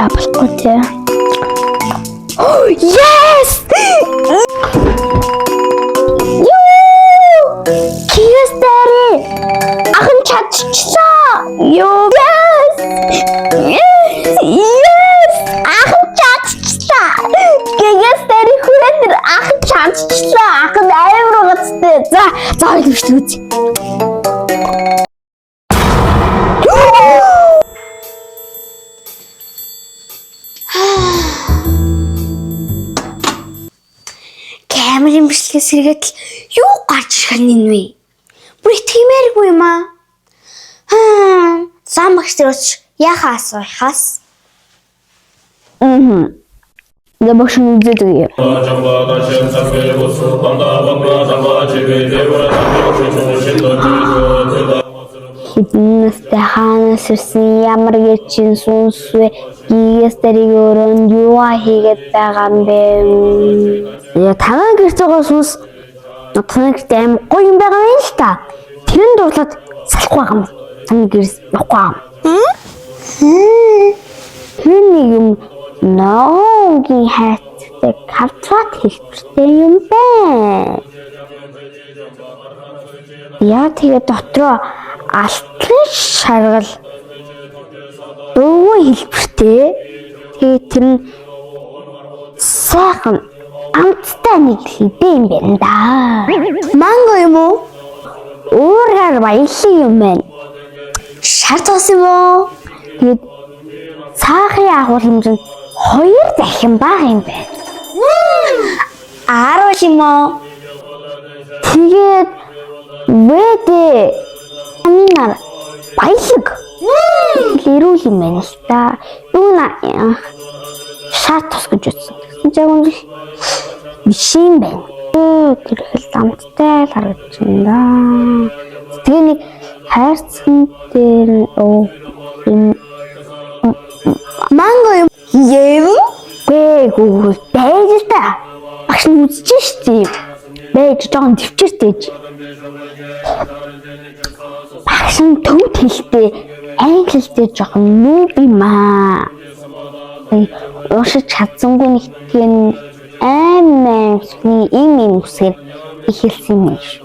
За болохгүй те. Oh, yes! Юу! Киостери! Ахын чадчихлаа! Юу! Yes! Yes! Yes! Ахын чадчихлаа! Киостери хүрээд ахын чадчихлаа! Ахын амар гоцтой. За, за хоёр бичлэг үзье. Камерын бичлэгээс сэргээд л юу гарч ирэх нь энэ вэ? Бүр итгэмээргүй юм аа. Хм, зам багш дээр очиж яхаа асуухаас. Мм. За багш нь үзээд өгье. Хэдэн настай хаанаас ирсэн ямар гэрчин сүнс вэ? Гигээс тэрийг өрөөнд юу хийгээд байгаа юм бэ? Яа танаа гэрч байгаа сүнс танаа гэрт аим гоё юм байгаа юм л та. Тэр нь дуурлаад салахгүй байгаа юм. Таны гэрс явахгүй юм. Тэр нэг юм ноонгийн хайцтай квадрат хэлбэртэй юм байна. Яа тэгээ дотроо алтлан шаргал өвөө хэлбэртэй. Тэгээ тэр нь сайхан амттай нэг хідэ юм байна да. Манго юм уу? Уургаар баялсан юм байна. Шар тос юм уу? Тэгээд цаахын агуулмж нь хоёр дахин бага юм байна. Ааруул юм уу? Тэгээд ВД аминар баялаг. Эрүүл юм байна л та. Юу на шар тос гэж утсан. Тэгсэн чинь яг үнэл биш юм байна. Тэр их л амттай л харагдаж байна да. Тэгээ нэг хайрцан дээр оо энэ манго юм юм гээ гүү байж л та. Багш нь үзэж штий. Байж жоохон төвчээртэй. Багш нь төвд хэлтэй англи хэлтэй жоохон нүб юм аа. Уншиж чадсангүй нэг тийм аим аим сүхний им им үсгээр эхэлсэн юм биш.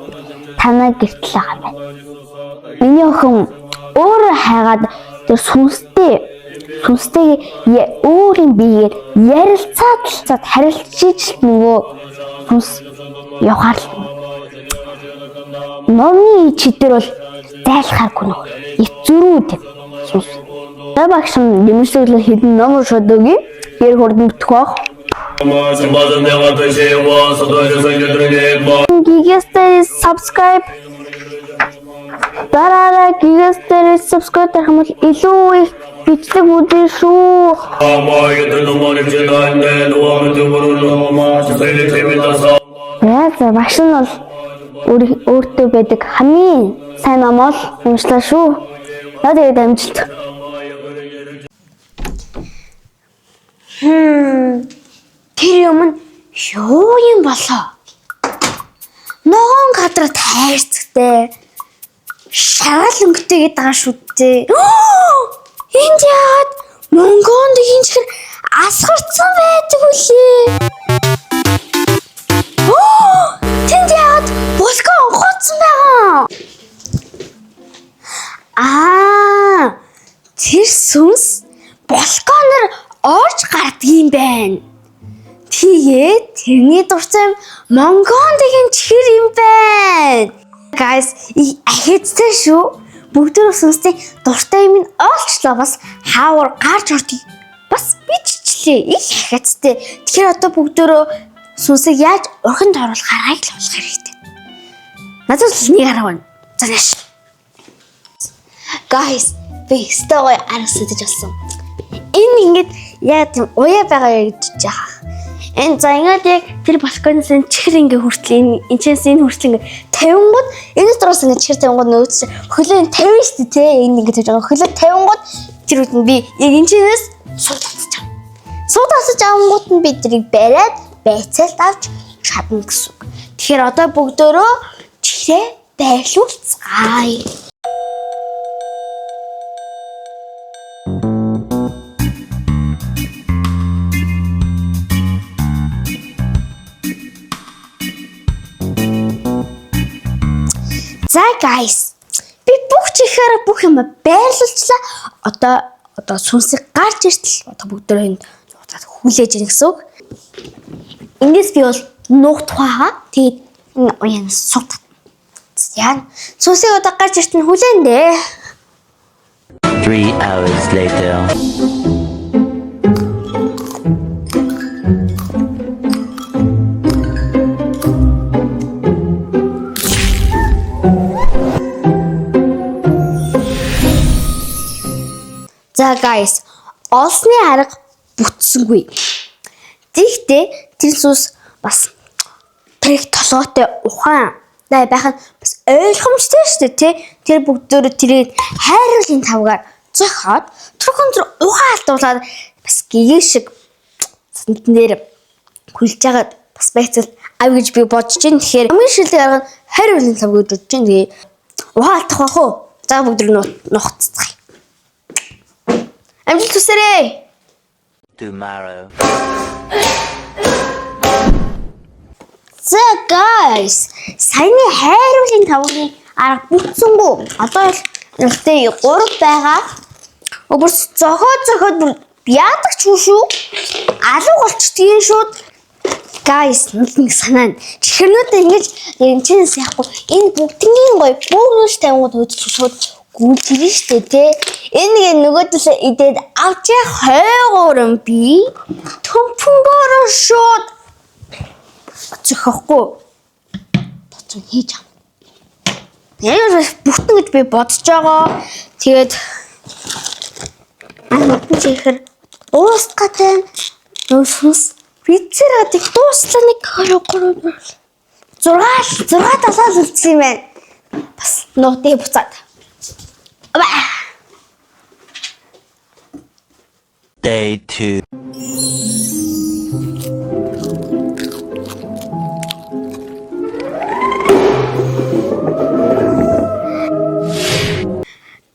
Танаа гэртэл байгаа юм байна. Миний охин өөрөө хайгаад тэр сүнстэй өөрийн биеэр ярилцаад л харилцаж л нөгөө сүнс явахаар л номны чидэр бол зайлахааргүй нөхөр. Эцүрүү тийм сүнс. За багш нь нэмэрсэглэл хэдэн ном уншаад өгье. Гэр хурдан битэх бах. Гигэстэй subscribe дараарай. Гигэстэй subscribe дарах юм бол илүү их бичлэг үзэн шүү. За багш нь бол өөртөө байдаг хамгийн сайн ном бол уншлаа шүү. За тэгээд амжилт. Тэр юм нь юу юм болоо? Ногоон кадрат хайрцагтай. Шаргал өнгөтэй гэдэг байгаа шүү дээ. Энд яагаад Монголд ийм чихэр асгарцсан байдаг вүлээ? Тэнд яагаад булка онгоцсон байгаа? Аа, тэр сүнс балконоор орж гардаг юм байна. Тэгээд тэрний дуртай Монголын чихэр юм байна. Guys, ахицтай шүү. Бүгдөө сүнстэй дуртай юм нь олчлоо бас хаавар гарч ордгийг бас биччихлээ. Их ахицтай. Тэгэхээр одоо бүгдөө сүнсийг яаж урхинд оруулах аргыг л олох хэрэгтэй. Надад л нэг арга байна. За нааш. Guys, би өстой гоё арга сөдөж олсон. Энэ ингээд яг тийм уяа байгаа гэж жаах. Энэ за ингээд яг тэр балконоос энэ чихэр ингээ хүртэл энэ энэчээс энэ хүртэл ингээ 50 гууд энэ дотроос ингээ чихэр 50 гууд нөгөөс хөлөө энэ 50 шүү дээ тий энэ ингээ тавьж байгаа. Хөлөө 50 гууд тэр үед нь би яг энэчээс сууд татчих авна. Сууд татаж авангууд нь би тэрийг бариад байцаалт авч чадна гэсэн үг. Тэгэхээр одоо бүгдөө чихрээ байрлуулцгаая. За, guys. Би бүх чихээр бүх юм байрлуулчлаа. Одоо сүнсийг гарч иртэл одоо бүгдөө энэ нууцаад хүлээж ийн гэсэн үг. Эндээс би бол нуугдах байгаа. Тэгээд энэ уян сууд. Яа. Сүнсийг одоо гарч иртэл хүлээн дээ. 3 hours later. За, guys, олсны арга бүтсэнгүй. Тэгтээ тэр сүнс бас тэр их толгойтой ухаан байх нь бас ойлгомжтой шүү дээ, тий. Тэр бүгдөө тэрийг хайруулын тавгаар зохиод түрхэн зүр ухаан алдуулаад бас гэгээ шиг санднэр хүлж байгаа бас байцал ав гэж би бодож байна. Тэгэхээр хамгийн шилдэг арга нь хайруулын тав гэж бодож байна. Тэгээ ухаан алдах бах уу? За, бүгд нухацгаая. Амжилт хүсээрэй. Tomorrow. За, guys, саяны хайруулын тавгийн арга бүтсэнгүү. Одоо л нэлтэй 3 байгаа. Бүр зохиод зохиод бүр яадаг ч юм шүү. Алга болчдгийн шууд. Guys, нэг санаа нь чихэрнүүдээ ингэж энэ чинээс яахгүй энэ бүгднгийн гоё бөөгнөж тавингууд хөдөлж шууд гүйлж ирнэ штэ, тэ. Энэ нэг нөгөөдөлөө идээд авч хойгуурн би төмпөнгөөрөө шууд зөхөхгүй тоцсон хийж ам. Яг бүтэн гэж би бодож байгаа. Тэгээд нүдэн чихэр дуустах гэдэг нөө сүнс бицэр гадыг дууслаа 1 2 3 6 6 7 л үлдсэн юм байна. Бас нуудыг буцаад. Аба. Day 2.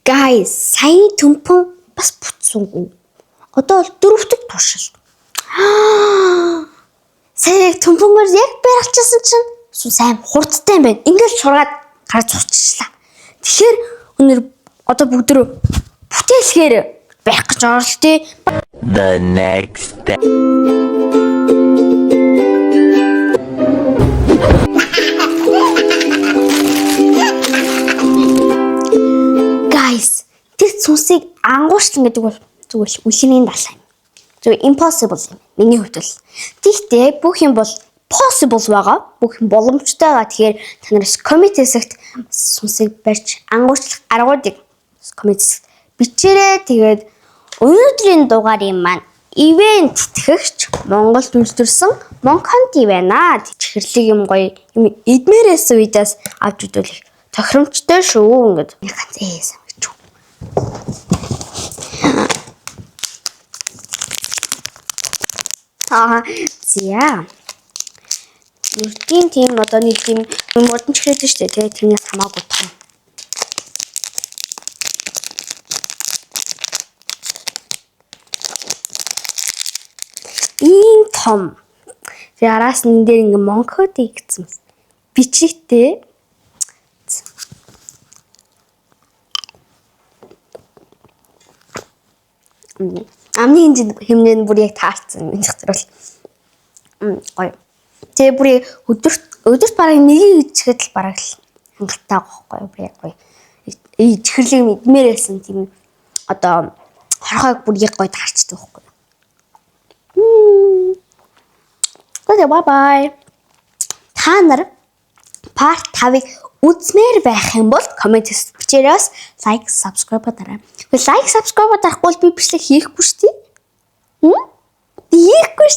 Guys, саяны төмпөн бас бүтсэнгүй. Одоо бол дөрөвдөг туршил. Сая яг төмпөнгөөр яг барилчсан чинь сүнс аим хурдтай юм байна. Ингээл шургаад гарч цуцчлаа. Тэгэхээр өнөр одоо бүгд бүтээлхээр байх гэж оролтъё. The next day. Guys, тэр сүнсийг ангуучлан гэдэг бол зүгээр л үлэмийн далай юм. Зүгээр impossible юм. Миний хувьд бол. Тэгтээ бүх юм бол possible байгаа. Бүх юм боломжтой байгаа. Тэгэхээр та нараас comment хэсэгт сүнсийг барьж ангуучлах аргуудыг comment хэсэгт бичээрэй. Тэгээд өнөөдрийн дугаарын маань ивээн тэтгэгч Монголд үйлдвэрлэсэн Монконти байна. Чихэрлэг юм гоё юм идмээрээс үедээс авч идвэл их тохиромжтой шүү. Ингээд нэг ганц ээсэн гэж үү. Аа, зя. Нүртийн тийм одоо нэг тийм модон чихрээд шүү дээ. Тэгээ тэрнээс хамаагүй том. Ийм том. Тэгээ араас нь энэ дээр ингээ Монкоти гэсэн бичигтэй. Амны хэмжээнд хэмнээ нь бүр яг таарсан юм шиг бол. Гоё. Тэгээ бүр яг өдөрт өдөрт бараг нэгийг ичгээд л бараг л хангалттай байгаа байхгүй юу? Бүр яг гоё. Чихэрлэг мэдмээр байсан тийм одоо хорхойг бүр яг гоё таарчдаг байхгүй юу? Тэгээ bye bye. Та нар part 5-ыг үзмээр байх юм бол comment бичээрэй, бас like, subscribe дараа. Гэхдээ like, subscribe дарахгүй бол би бичлэг хийхгүй шүү дээ. Хм? Би хийхгүй шүү.